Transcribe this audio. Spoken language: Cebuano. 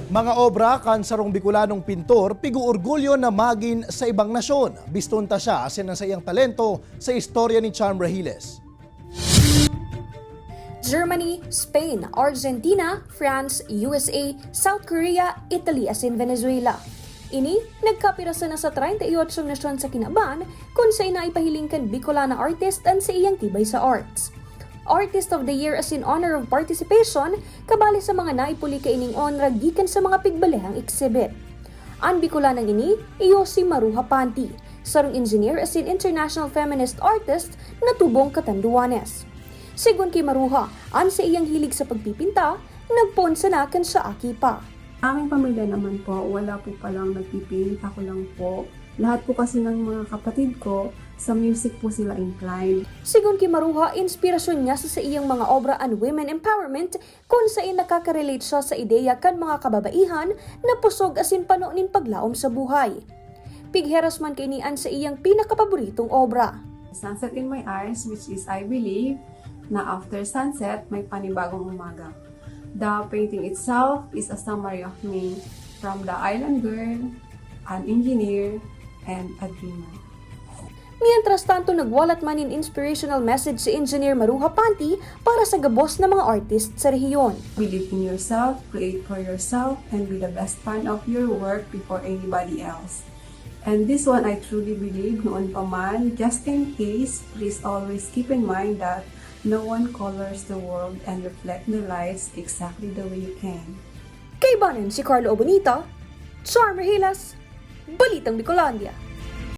Mga obra kan sarong Bicolanong pintor piguorgulyo na magin sa ibang nasyon. Biston ta siya asin ang sa iyang talento sa istorya ni Charm Rahiles. Germany, Spain, Argentina, France, USA, South Korea, Italy asin Venezuela. Ini nagkapirasa na sa 38 nasyon sa kinaban kung sa inaipahiling kan Bicolana artist an sa iyang tibay sa arts. Artist of the Year as in honor of participation kabali sa mga naipuli kaining onra gikan sa mga pigbalehang exhibit. Ang Bicolanang ini, iyo si Maruja Panti, sarong engineer asin international feminist artist na tubong Catanduanes. Sigon kay Maruja, an sa iyang hilig sa pagpipinta, nagponsa na kan sa aki pa. Aming pamilya naman po, wala po palang nagpipaint, ako lang po. Lahat po kasi ng mga kapatid ko, sa music po sila inclined. Sigon kay Maruja, inspirasyon niya sa iyang mga obra an women empowerment kung saan nakaka-relate siya sa ideya kan mga kababaihan na pusog asin pano nin paglaom sa buhay. Pigheras man kainian sa iyang pinakapaboritong obra. Sunset in My Eyes, which is I believe na after sunset, may panibagong umaga. The painting itself is a summary of me from the island girl, an engineer, and a dreamer. Mientras tanto, nagwalat man in inspirational message si Engineer Maruja Panti para sa gabos na mga artist sa rehiyon. Believe in yourself, create for yourself, and be the best fan of your work before anybody else. And this one I truly believe noon pa man, just in case, please always keep in mind that no one colors the world and reflect the lights exactly the way you can. Kay Banan si Carlo Obonita, Charm Hilas, Balitang Bicolandia.